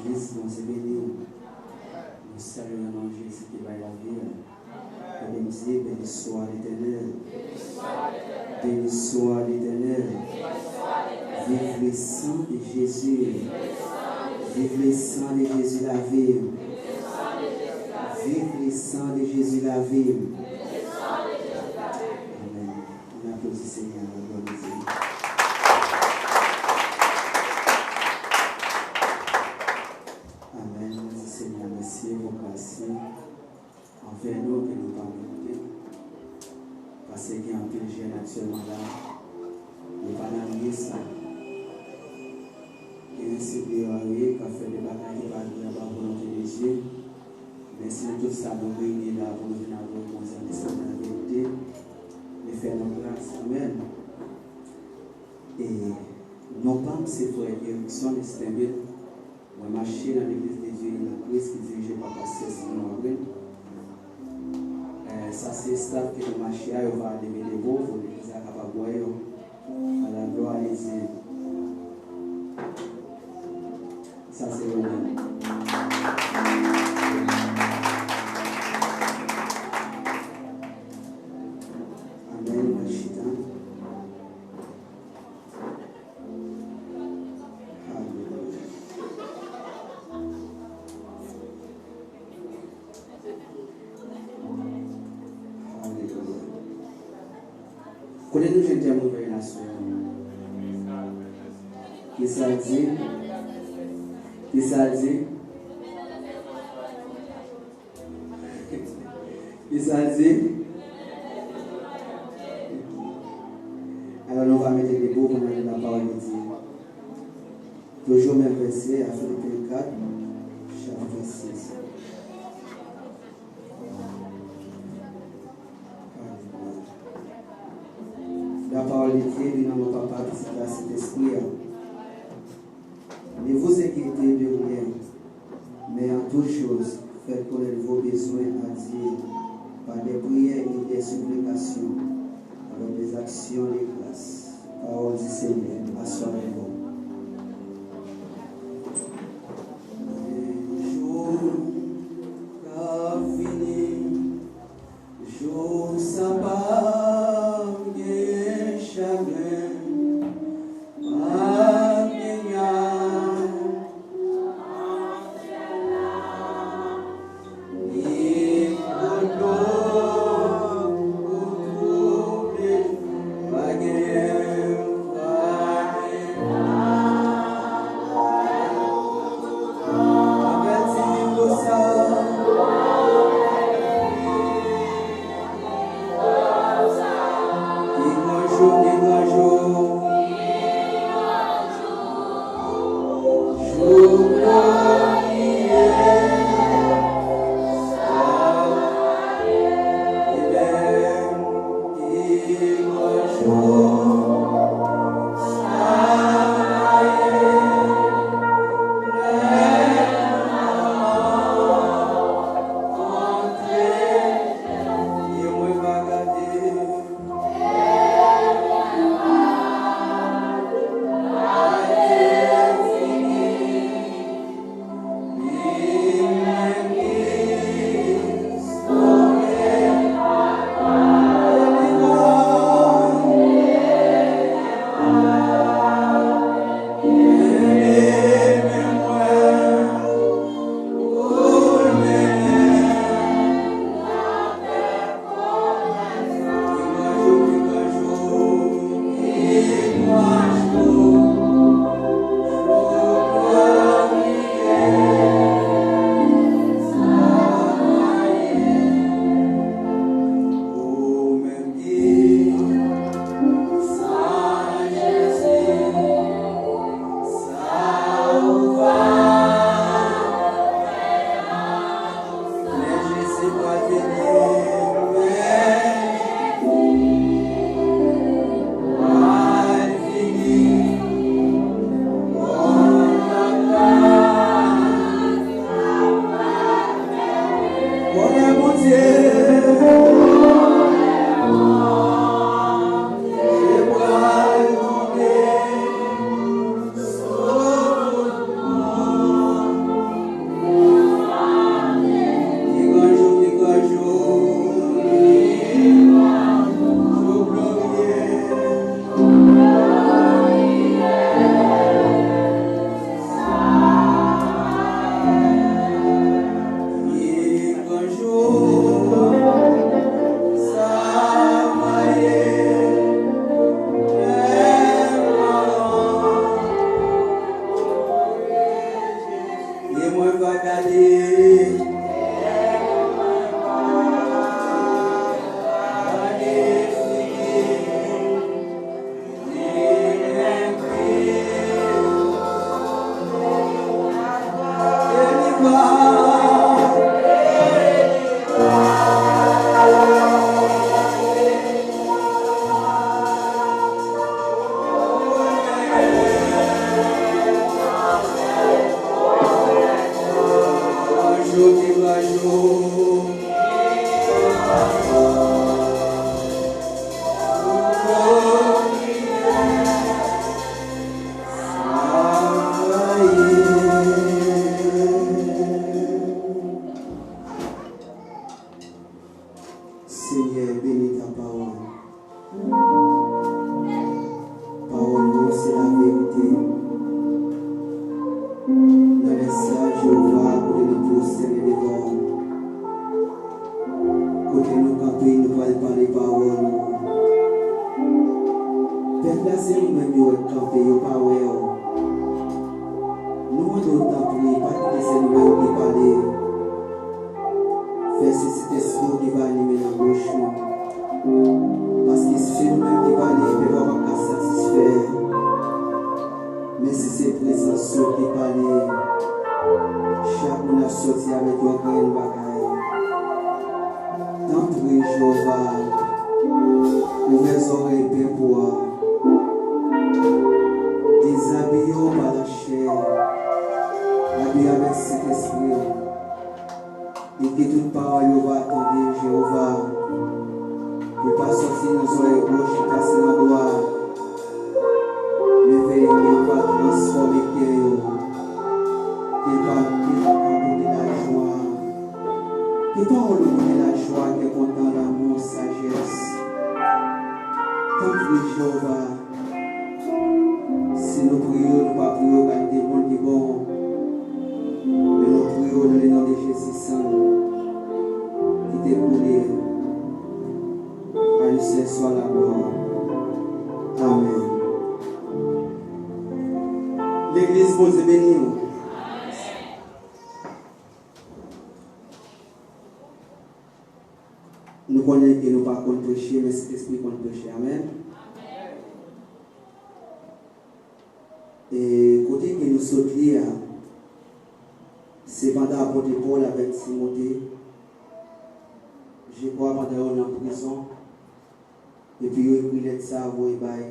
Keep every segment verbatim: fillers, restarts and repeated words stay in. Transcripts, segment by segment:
Jezi, Bondye beni w. Nou salye w nan non Jezi ki bay lavi a. Epi m di, beni swa Letènèl. Beni swa Letènèl. Vive le sang de Jésus. Vive le sang de Jésus lavé. Vive le sang de Jésus lavé. Amen. On applaudit Seigneur, la gloire de Dieu. Amen. Mwen di Senyè mèsi pou gras li anvè nou ke nou pa merite. Paske gen anpil jèn aktyèlman la, yo pa nan lye sa. Gen se deyò a wi k ap fè de bagay ki pa agreyab a volonte de Dye. Men si nan tout sa nou reyini la pou nou vin adore Bondye an espri e an verite, li fè nou gras. Amen. E non pa m se frè Erickson Stenville. Mwen mache nan Legliz de Dye en Christ ki dirije pa pastè Simon Avril. Eh, sa se staff ki nan mache a, yo va leve depo pou legliz la kapab wè yo. A la gloire de Dieu. Sa se yo menm. Amen. Mwen chita. Alelouya. Alelouya. Kote nou jwenn tèm revelasyon an? Kisa l di? Kisa l di? Kisa l di? Alò, nou va mete depo pou nou li lapawòl de Dye. Toujou menm vèsè a, Filipen kat, chapit sis. Lapawòl de Dye li nan non Papa, Pitit la, Sentespri a. Ne vous inquiétez de rien, mais en toute chose, faites connaître vos besoins à Dieu par des prières et des supplications, avec des actions de grâce. Pawòl di Senyè, aswè avèk nou. Jou ka vini, jou sa pa gen chagren, pa gen yay, ni kodo pou twouble, pa gen, pa gen. Avèti nou sa. Pi gran jou, pi gran jou. Jou glorye, sa va ye, pi gran jou, sa va ye, lè lanmò kontre, e mwen va gade. Senyè, beni ta pawòl. Pawòl ou se laverite. Nan lè sa, Jewova, kote nou pwostène devan w, kote nou kanpe, nou pral pale pawòl ou. Pèp la, se nou menm yo wè k kanpe, yo pa wè w. Nou mande w, tanpri, pa kite se nou menm ki pale. Fè se Sentespri w ki va anime langouj nou. Paske si se nou menm ki pale, pèp la p ap ka satisfè. Men si se prezans ou ki pale, chak moun ap soti avèk yon grenn bagay. Tanpri, Jewova, ouvè zòrèy pèp ou a. Dezabiye yo pa lachè, abiye avèk Sentespri w. E ke tout pawòl yo va tande, Jewova, pou pa sòti nan zòrèy goch, pase nan dwat, men veye ke yo pa transfòme kè yo, ke pa, ke pa pote lajwa, ke pawòl ou pote lajwa, kè kontan, lanmou, sajès. Tanpri, Jewova, si nou priye w, nou pa priye w kalite moun ki bon, men nou priye w nan le non de Jezi, san ki te koule a li sèl swa laglwa. Amèn. Legliz, Bondye beni w. Nou konnen ke nou pa konn preche, men Sentespri konn preche. Amèn. E kote ke nou sot li a, se pandan apot Pòl avèk Timote, je kwa pandan yo nan prizon, epi yo ekri lèt sa a voye bay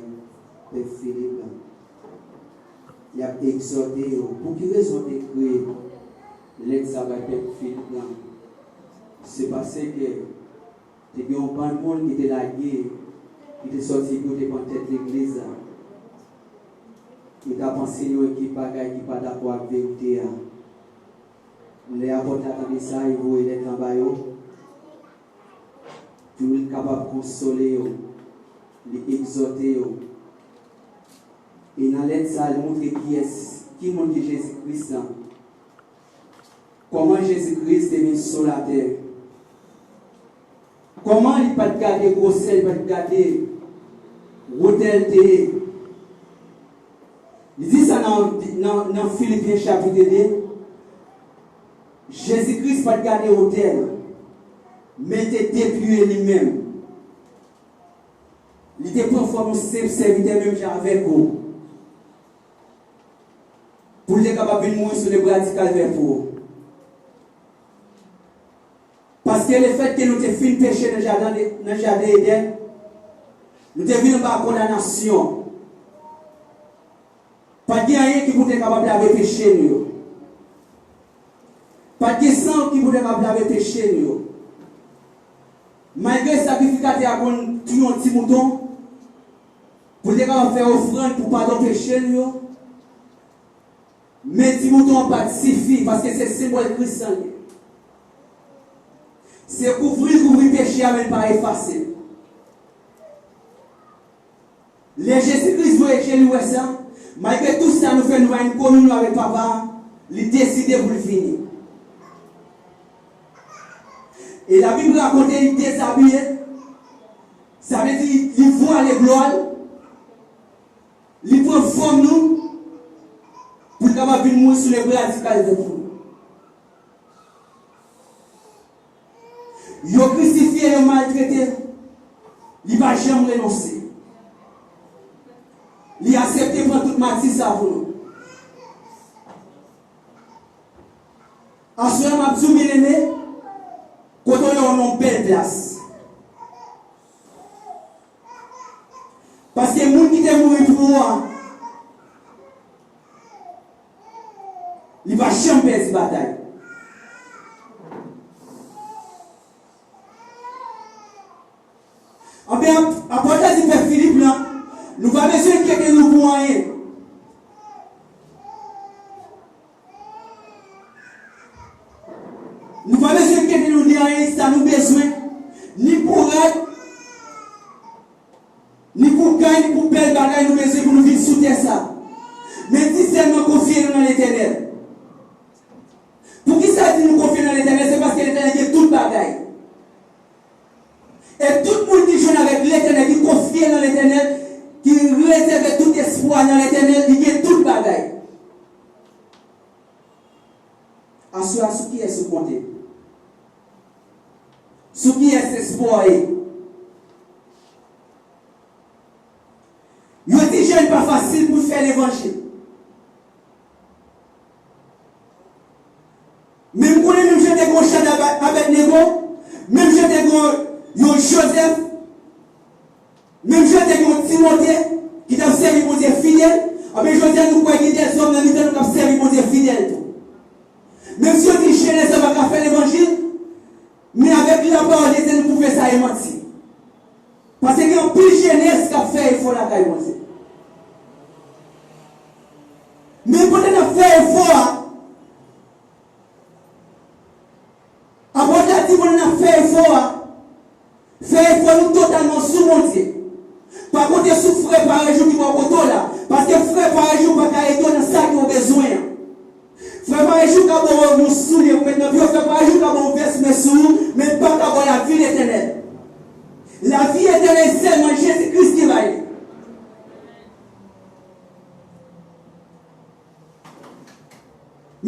pèp Filip la. Y ap egzòte yo. Pou ki rezon te ekri lèt sa a bay pèp Filip la? Se paske te gen yon bann moun ki te lage, ki te sòti pou te pran tèt legliz la. Yo t ap anseye yon ekip bagay ki pa dakò ak verite a. Lè apot la tande sa, li voye lèt lan ba yo, pou li kapab konsole yo, li egzòte yo. E nan lèt sa, li montre kiyès, ki moun ki Jezi Kris lan. Kòman Jezi Kris te vin sou latè? Kòman li pa t gade gwosè, li pa t gade wotè l te ye? Li di sa nan, nan, nan Filipyen chapit de. Jezi Kris pa t gade wotè l, men li te depiye li menm. Li te pran fòm yon senp sèvitè menm jan avèk ou, pou l te kapab vin mouri sou lebra di Kalvè pou ou. Paske lefètke nou te fin peche nan jaden, nan jaden Edenn, nou te vin anba kondanasyon. Pa t gen anyen ki pou te kapab lave peche nou yo. Pa t gen san ki pou te kapab lave peche nou yo. Malgre sakrifikatè a konn touye yon ti mouton pou l te kapab fè ofrann pou padon peche nou yo, men ti mouton an pa t sifi, paske se senbòl Kris lan li ye. Se kouvri l kouvri peche a, men l pa efase l. Lè Jezi Kris voye je li wè sa, malgre tout sa nou fè, nou pa gen kominyon avèk Papa a, li deside pou l vini. E Labib rakonte li dezabiye, sa vle di li vwale glwa l, li pran fòm nou, pou l kapab vin mouri sou lebra di Kalvè pou nou. Yo krisifye, yo maltrete l, li pa janm renonse. Li aksepte pran tout mati sa pou nou. Aswè a, m ap di w, byeneme, kote w ye, w nan yon bèl plas. Paske moun ki te mouri pou ou a, li pa janm pèdi batay. Anben, ap-, apot la di pèp Filip lan, nou pa bezwen enkyete nou pou anyen. Nou pa bezwen enkyete nou de anyen, sa nou bezwen, ni pou rad, ni pou kay, ni pou bèl bagay nou bezwen pou nou viv sou tè sa. Men di sèlman konfye nou nan Letènèl. Poukisa di nou konfye nan Letènèl? Se paske Letènèl gen tout bagay. E tout moun ki jwenn avèk Letènèl, ki konfye nan Letènèl, ki rezève tout espwa nan Letènèl, li gen tout bagay. Aswè a, sou kiyès ou konte? Sou kiyès espwa w ye? Yo di jèn pa fasil pou fè levanjil. Men m konnen menm jan te gen yon Chadrak, Abèdnego, menm jan te gen yon Jozèf, menm jan te gen yon Timote ki t ap sèvi Bondye fidèl, anben jodi a nou kwè gen dèzòm nan mitan nou k ap sèvi Bondye fidèl tou. Menm si yo di jenès la pa ka fè levanjil, men avèk lapawòl de Dye nou pwouve sa e manti. Paske gen anpil jenès k ap fè efò lakay Bondye. Men pandan n ap fè efò a, apot la di pandan n ap fè efò a, fè efò nou totalman sou Bondye. Pa konte sou frè parèy ou ki bò kote w la, paske frè parèy ou pa ka ede w nan sa ke w bezwen an. Frè parèy ou ka ba w yon soulye pou met nan pye w, frè parèy ou ka ba w vès men sou ou, men l pa ka ba w lavi etènèl. Lavi etènèl sèlman Jezi Kris ki bay li.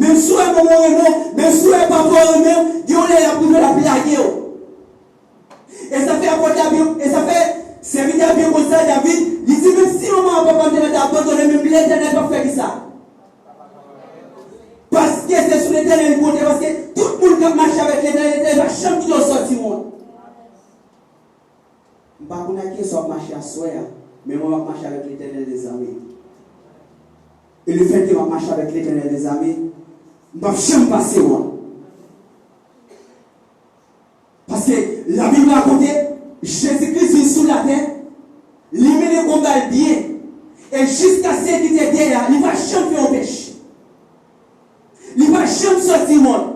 Menm si w wè manman w renmen w, menm si w wè papa w renmen w, gen yon lè l ap rive l ap lage w. E sa fè apot la byen, e sa fè sèvitè a byen konn sa, David, li di, menm si manman ak papa m te nan te abandone m, menm Letènèl p ap fè ki sa? Paske se sou Letènèl li konte, paske tout moun k ap mache avèk Letènèl, Letènèl pa janm kite w sòti wont. M pa konn ak kiyès w ap mache aswè a, men mwen m ap mache avèk Letènèl dèzame. E lefètke m ap mache avèk Letènèl dèzame, m p ap janm pase wont. Paske Labib rakonte, Jezi Kris vin sou latè, li mennen konba l byen, e jiska se ki te dèyè a, li pa janm fè yon peche. Li pa janm sòti wont.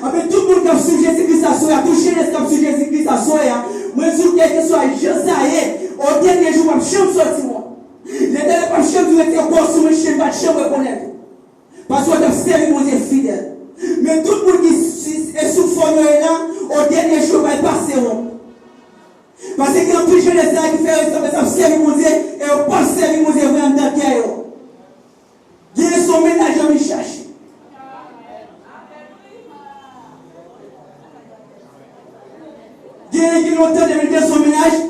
Anben, tout moun k ap swiv Jezi Kris aswè a, tout jenès k ap swiv Jezi Kris aswè a, mwen di w, kèlkeswa jan sa ye, o dènye jou, w ap janm sòti wont. Letènèl p ap janm di w rete kò sou mwen, chen pa t janm rekonèt ou. Paske w t ap sèvi Bondye fidèl. Men tout moun ki si, e sou fòm yo ye la, o dènye jou, yo pral pase wont. Paske gen anpil jenès la ki fè yo sanble s ap sèvi Bondye, e yo p ap sèvi Bondye vre anndan kè yo. Genyen se yon mennaj yo vin chache. Genyen ki lontan depi l te se yon mennaj,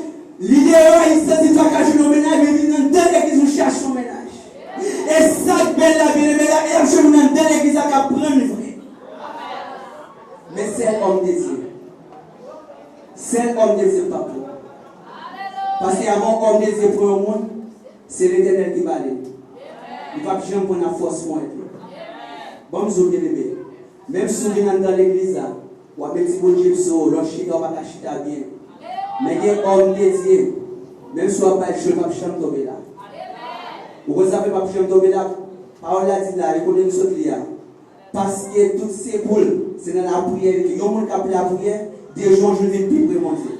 li deyò a, li santi l pa ka jwenn yon mennaj, men vin anndan legliz ou chache yon mennaj. E sa k bèl la, byeneme la, e ap jwenn moun anndan legliz la k ap pran l vre. Men sèl òm de Dye. Sèl òm de Dye m p ap pran. Paske avan òm de Dye pran yon moun, se Letènèl ki ba li l. Li p ap janm pran nan fòs mwen tou. Ban m di w, byeneme, menm si w vin anndan legliz la, w ap met ti Bondye sou ou, lè w chita, w pa ka chita byen. Men gen òm de Dye, menm si w ap bay cho, l p ap janm tonbe la. Ou konn sa fè l p ap janm tonbe la? Pawòl la di la, e kote m sot li a. Paske tout se pou l, se nan lapriyè li ye. Yon moun k ap lapriyè, de jou an jou l vin pi pre Bondye.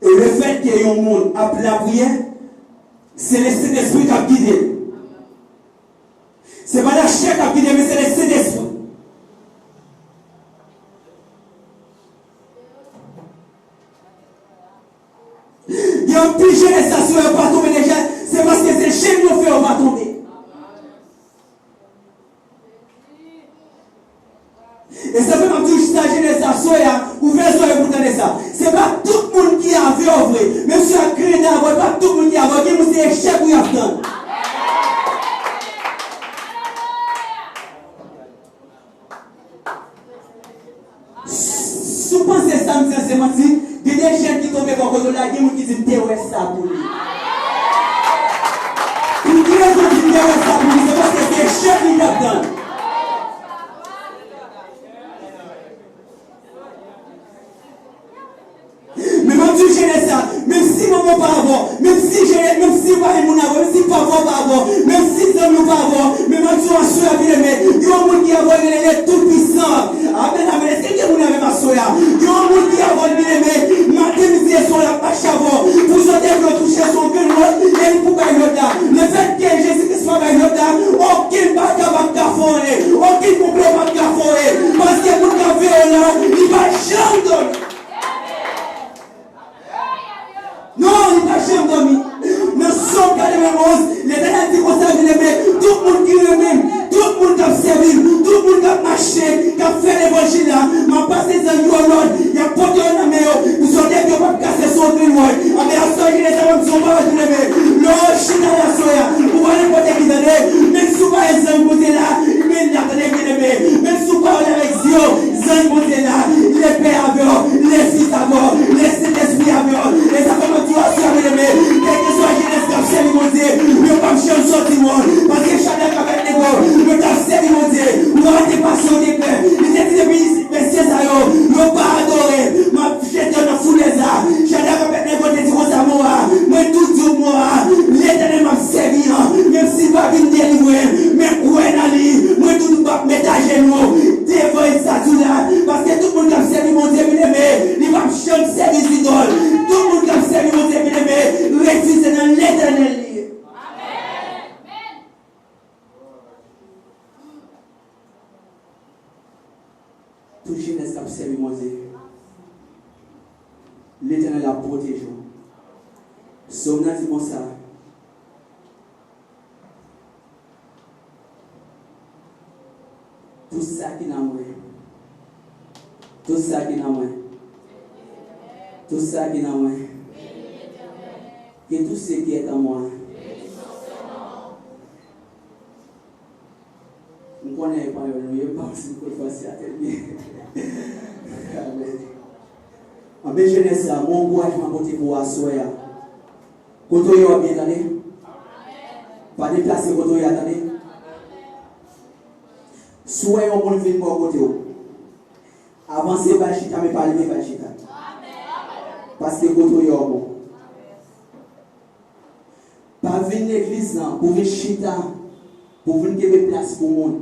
E lefètke yon moun ap lapriyè, se Lesentespri k ap gide l. Se pa lachè k ap gide l, men se Lesentespri. Gen anpil jenès la, si yo pa tonbe deja, se paske se jèn yo fè yo pa tonbe. Aswè a, ouvè zòrèy pou tande sa. Se pa tout moun ki avè w vre. Menm si y ap griyen avè w, se pa tout moun ki avè w. Gen moun se echèk ou y ap tann. Si w panse sa m di an se manti, gen de jèn ki tonbe bò kote w la, gen moun ki di m te wè sa pou li. Pou ki rezon di m te wè sa pou li? Se paske se echèk li t ap tann. Men m ap di w jenès sa, menm si manman w pa avè w, menm si jenès, menm si w pa gen moun avè w, menm si papa w pa avè w, menm si zanmi w pa avè w, men m ap di w aswè a, byeneme, gen yon moun ki avè w, rele le Toupwisan. Amèn, amèn. Èske gen moun avè m aswè a? Gen yon moun ki avè w, byeneme, maten, midi e swa l ap mache avè w. Pou sòti pou yo touche sou yon grenn lòt, e li pou bay lòt la. Lefètke Jezi Kris pa bay lòt la, okenn baka p ap ka fè w anyen, okenn konplo p ap ka fè w anyen. Paske moun k ap veye w la, li pa janm dòmi. Non, li pa janm dòmi. Nan Sòm katreven onz, Letènèl di konsa, byeneme, tout moun ki renmen m, tout moun k ap sèvi m, tout moun k ap mache, k ap fè levanjil la, m ap pase zanj yo lòd, y ap pote yo nan men yo, pou sòti yo p ap kase sou okenn wòch. Anben, aswè jenès la, m ap di w yon pawòl, byeneme, lè w chita la aswè a, ou pa nenpòt ki tande, menm si w pa wè zanj Bondye la, men l la, tande, byeneme, menm si w pa wè l avèk zye w, zanj Bondye la, Lepè avè w, Lespri avè w, Lesentespri avè w. E sa fè m ap di w aswè a, byeneme, kèlkeswa jenès k ap sèvi Bondye, yo p ap janm sòti wont. Paske Chadrak, Abèdnego, yo t ap sèvi Bondye. Wa a te pase, yo te pè. Li te di depi mesye sa yo, yo pa adore m, m ap jete yo nan founèz la. Chadrak, Abèdnego te di konsa, men wa, mwen tou di w, men wa, Letènèl m ap sèvi an, menm si l pa vin delivre m, men kwè nan li, mwen tou m ap met ajenou devan estati w la, paske tout moun k ap sèvi Bondye, byeneme, li p ap janm sèvi zidòl. Tout moun k ap sèvi Bondye, byeneme, refize nan Letènèl li ye. Tout jenès k ap sèvi Bondye, Letènèl ap pwoteje w. Sòm nan di konsa, Tout sa ki nan mwen, tout sa ki nan mwen, tout sa ki nan mwen, que tout ce qui est en moi. M konnen e panyòl nou ye, m pa konn si m konn franse a trè byen. Amèn. Anben, jenès la, bon ankourajman pote pou w aswè a. Kote w ye w ap byen, tande. Pa deplase kote w ye a, tande. Si w wè yon moun vin bò kote w, avanse ba l chita, men pa leve ba l chita. Paske kote w ye a w bon. Pa vin legliz lan pou vin chita, pou vin kenbe plas pou moun.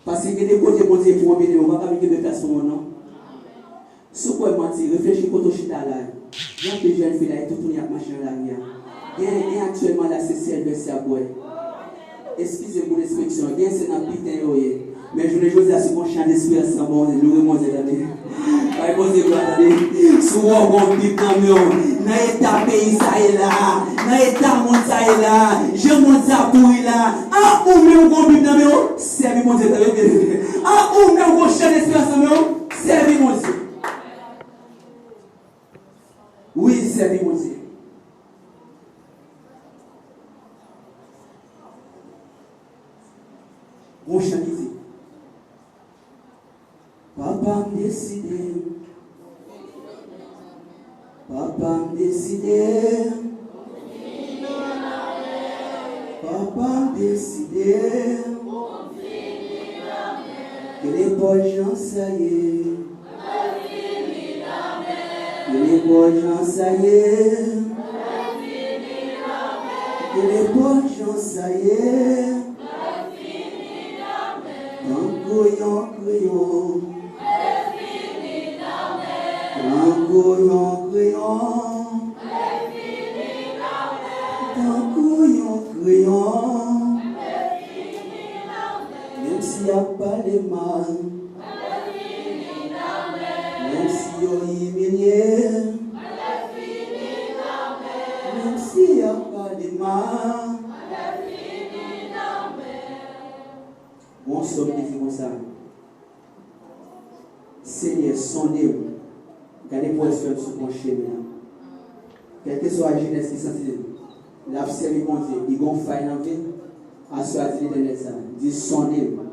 Paske gen de kote Bondye pran w, byeneme, ou pa ka vin kenbe plas pou moun, non. Si w kwè m manti, reflechi kote w chita la. Gen anpil jèn fi la, e toutouni y ap mache nan lari a. Gen, gen aktyèlman la, se sèl vèsè y ap bwè. Eskize m pou ekspresyon, gen se nan biten yo ye. Men jounen jodi a, se yon chan desperans nan Bondye, loure Bondye, tande. Bay Bondye glwa, tande. Si w wè w gen yon Bib nan men w, nan eta peyi sa ye la, nan eta mond sa ye la, jan mond sa pouri la, a, ou menm w gen yon Bib nan men w, sèvi Bondye, tande byen. A, ou menm w gen yon chan desperans nan men w, sèvi Bondye. Wi, sèvi Bondye. Gon chan ki di, Papa m deside, Papa m deside, Papa m deside, ke nenpòt jan sa ye. Ke nenpòt jan sa ye, ke nenpòt jan sa ye, tankou yon kreyon, tankou yon kreyon, tankou yon kreyon, menm si y ap pale mal. Menm si yo imilye m, menm si y ap pale mal. Gon sòm ki di konsa, Senyè, sonde m. Gade pou wè si m sou bon chemen an. Kèlkeswa jenès ki santi l ap sèvi Bondye, li gon fay nan vi l, aswè a di Letènèl sa, di, sonde m.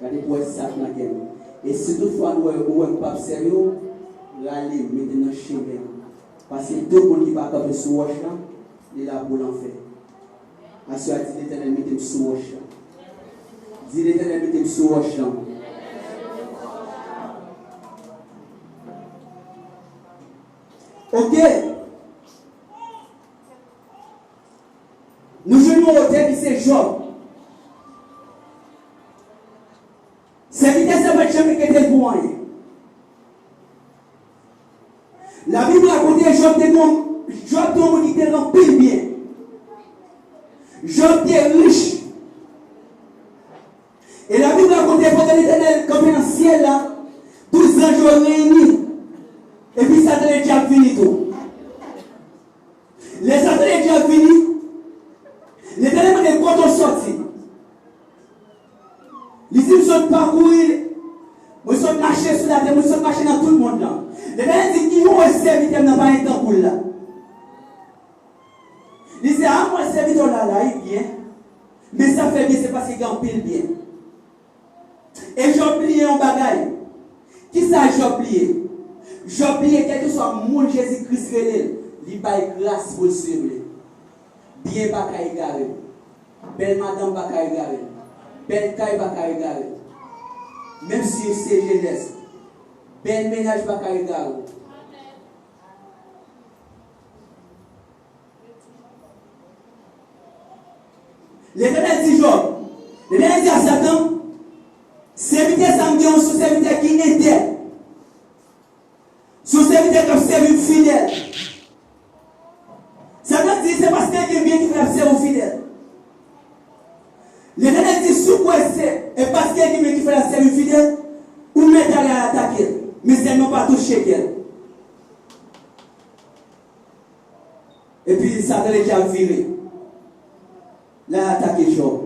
Gade pou wè sa k nan kè m. E si toutfwa nou wè, ou wè m p ap sèvi w, rale m, mete m nan chemen an. Paske tout moun ki pa kanpe sou wòch lan, li la pou lanfè. Aswè a, di Letènèl, mete m sou wòch lan. Di Letènèl, mete m sou wòch lan. Oke. Nou jwenn yon otè ki se Jòb. Sèvitè sa pa t janm enkyete l pou anyen. Labib rakonte Jòb te yon, Jòb te yon moun ki te gen anpil byen. Jòb te rich. E Labib rakonte pandan Letènèl kanpe nan syèl la, tout zanj yo reyini. Epi Satan Ledyab vini tou. Lè Satan Ledyab vini, Letènèl mande, kote w sòti? Li di, m sot pakouri, mwen sot mache sou latè, mwen sot mache nan tout mond lan. Letènèl di, ki ou wè sèvitè m nan pa gen tankou l la? Li di, a, m wè sèvitè w la, la, li byen. Men sa fè byen, se paske gen anpil byen. E Jòb bliye yon bagay. Kisa Jòb bliye? Jòb bliye, kèlkeswa moun Jezi Kris rele l, li bay gras pou l swiv li. Byen pa ka egare l. Bèl madanm pa ka egare l. Bèl kay pa ka egare l. Menm si se jenès, bèl mennaj pa ka egare w. Letènèl di Jòb, Letènèl di a Satan, sèvitè sa m gen yon sou sèvitè ki entèg. Sou sèvitè k ap sèvi m fidèl. Satan di, se paske l gen byen ki fè l ap sèvi w fidèl. Letènèl di, si w kwè se, e paske l gen byen ki fè l ap sèvi w fidèl, ou mèt ale al atake l. Men sèlman pa touche kè l. Epi Satan Ledyab vire. L al atake Jòb.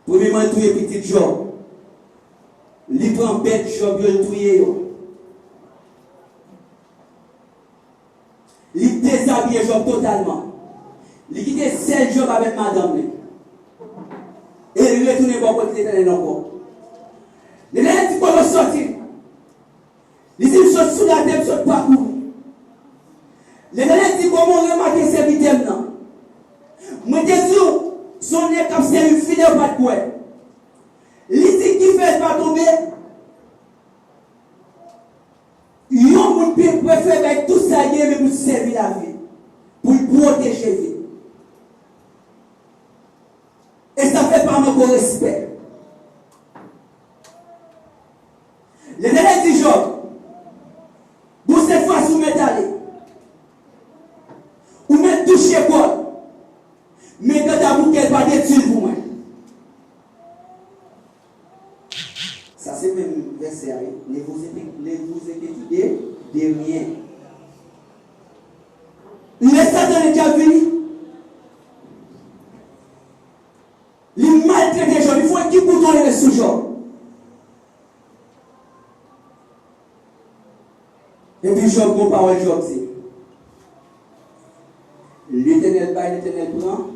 Premyèman, li touye pitit Jòb. Li pran bèt Jòb yo, li touye yo. Li dezabiye Jòb totalman. Li kite sèl Jòb avèk madanm li. E li retounen bò kote Letènèl ankò. Letènèl di, kote w sòti? Li di, m sot sou latè, m sot pakouri. Letènèl di, kòman w remake sèvitè m nan? Mwen te di w, se yon nèg k ap sèvi m fidèl, w pa t kwè. Li di, ki fè l pa tonbe? Yon moun pe-, prefere bay tout sa l genyen, men pou l sèvi lavi, pou l pwoteje vi. E sa fè pa manke w respè. Letènèl di Jòb, bon, sèt fwa si w mèt ale, ou mèt touche kò l, men kanta pou kè l, pa detwi l pou mwen. Sa se menm vèsè a, wi. Ne vous inquiétez, ne vous inquiétez de, de rien. Lè Satan Ledyab vini, li maltrete Jòb, li fè yon ekip bouton leve sou Jòb. Epi Jòb, gon pawòl Jòb di. Letènèl bay, Letènèl pran.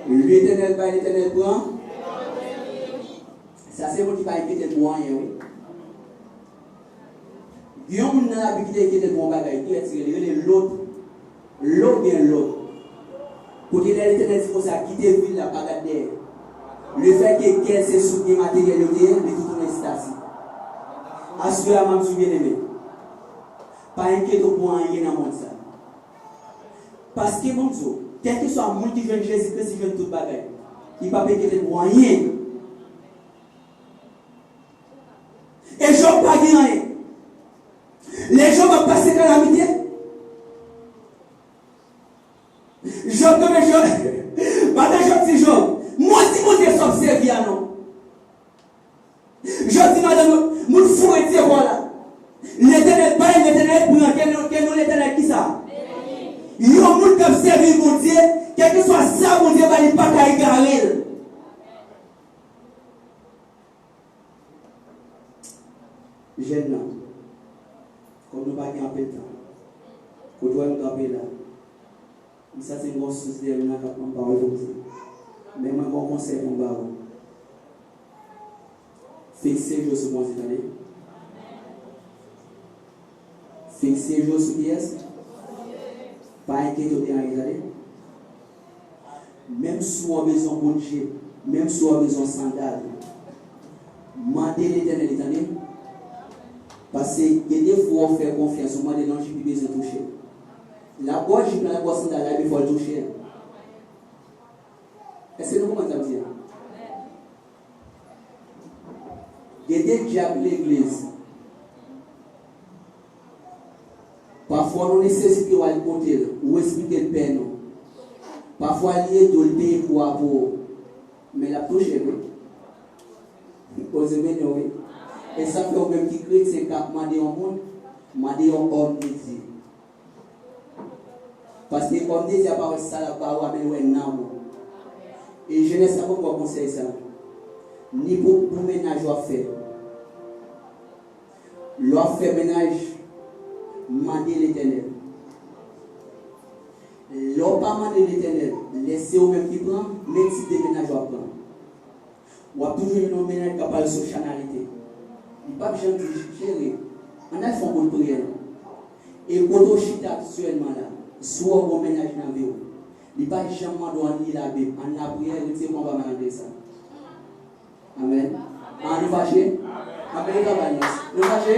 Letènèl bay, Letènèl pran. Sa se moun ki pa enkyete l pou anyen, wi. Gen yon moun nan Labib ki te enkyete l pou yon bagay, kilès li rele? Li rele Lòt. Lòt oubyen Lòt. Kote lè Letènèl di konsa, kite vil la, pa gad dèyè. Lefètke kè l se sou byen materyèl yo te ye, li tou tounen statik. Aswè a, m ap di w, byeneme, pa enkyete w pou anyen nan mond sa. Paske, ban m di w, kèlkeswa moun ki jwenn Jezi Kris, li jwenn tout bagay. Li p ap enkyete l pou anyen. E Jòb pa gen anyen. Lè Jòb ap pase kalamite, Jòb kanpe, Jòb, maten Jòb di Jòb, modi Bondye sa w ap sèvi a non. Jòb di madanm, moun fou retire kò w la. Letènèl bay, Letènèl pran. Kè non, kè non Letènèl kisa? Yon moun k ap sèvi Bondye, kèlkeswa sa Bondye ba li, pa ka egare l. Jèn nan, kòm nou pa gen anpil tan, kote w wè m kanpe la, m santi m gen yon sous dèyè m nan k ap ban m pawòl pou m di. Men mwen gen yon konsèy pou m ba ou. Fikse je w sou Bondye, tande. Fikse je w sou kiyès? Pa enkyete w de anyen, tande. Menm si w bezwen yon bout jip, menm si w bezwen yon sandal, mande Letènèl li, tande. Paske gen de fwa w fè konfyans, ou mande l yon jip, li bezwen touche. L ap ba w jip la, l ap ba w sandal la, epi fò l touche. Èske nou konprann sa m di a? Gen de dyab legliz. Pafwa nou nesesite w al kote l, ou esplike l pèn ou. Pafwa li ede w, l peye kou a pou ou. Men l ap touche l wi. Bondye beni w wi. E sa fè ou menm ki kretyen k ap mande yon moun, mande yon òm de Dye. Paske òm de Dye a pa wè sa l ap ba ou a, men l wè nanm ou. E jenès la ban m konsèy sa. Ni pou, pou mennaj w ap fè. Lè w ap fè mennaj, mande Letènèl. Lè w pa mande Letènèl, lè se ou menm ki pran, men tip de mennaj w ap pran. W ap toujou jwenn yon mennaj k ap pale sou chanalite. Li p ap janm di, "Cheri, ann al fè yon bout priyè non." E kote w chita aktyèlman la, si w wè w gen yon mennaj nan vi w, li pa janm mande w ann li Labib, ann lapriyè, retire kòman w pa mal antre sa. Amèn. An, nou fache? Amèn, travay nou. Nou fache?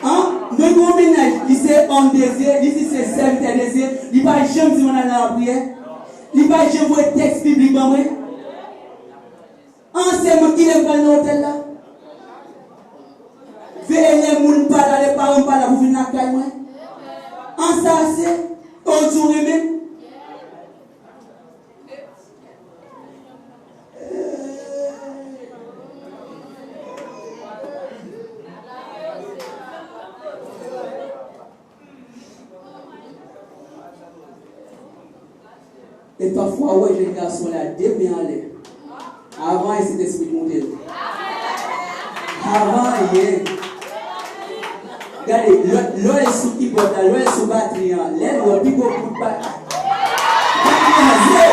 An, men gen yon mennaj, li se òm de Dye, li di se sèvitè de Dye, li pa janm di m ann al nan lapriyè. Li pa janm voye tèks biblik ban mwen. An, se mwen ki lè m pral nan otèl la. Veye lè moun pa la, lè paran m pa la pou vin lakay mwen. An, sa se, o di w renmen m. E pafwa, ou wè jèn gason la, de men anlè. Avan, e Sentespri moute l. Avan, ye. Gade, lè, lè w sou kibòd la, lè w sou batri an, lè l wè pi gwo kout bat, li kraze.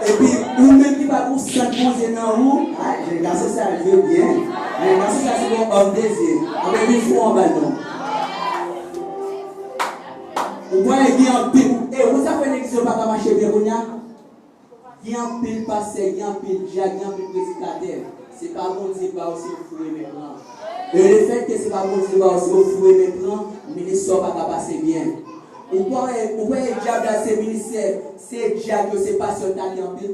Epi, ou menm ki pa gon sant Bondye nan ou, a, jèn gason sa jwe byen. Jèn gason sa se yon òm de Dye. Anben, vin fou anba l non. Ou kwè gen anpil, e, ou sa fè legliz yo pa ka mache byen kounye a? Gen anpil pastè, gen anpil dyak, gen anpil predikatè. Se pa Bondye ba yo, se yo foure men pran. E lefètke se pa Bondye ba yo, se yo foure men pran, ministè w pa ka pase byen. Ou kwè, ou kwè dyab la se ministè, se dyak yo, se pastè yo t ake anpil?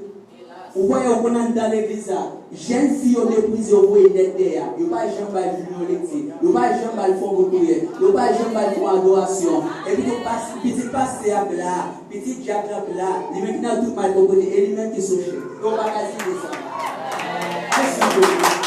Ou kwè yo konn anndan legliz la? Jèn fi yo meprize, yo voye nèt dèyè. Yo pa janm ba l vin yon lekti. Yo pa janm ba l fè yon bout priyè. Yo pa janm ba l fè yon adorasyon. Epi tou pas-, pitit pastè a pla. Pitit dyak la pla, li menm ki nan tout mal bon kote, e li menm ki sou chèf. Yo pa ka site sa. Jezi Kris.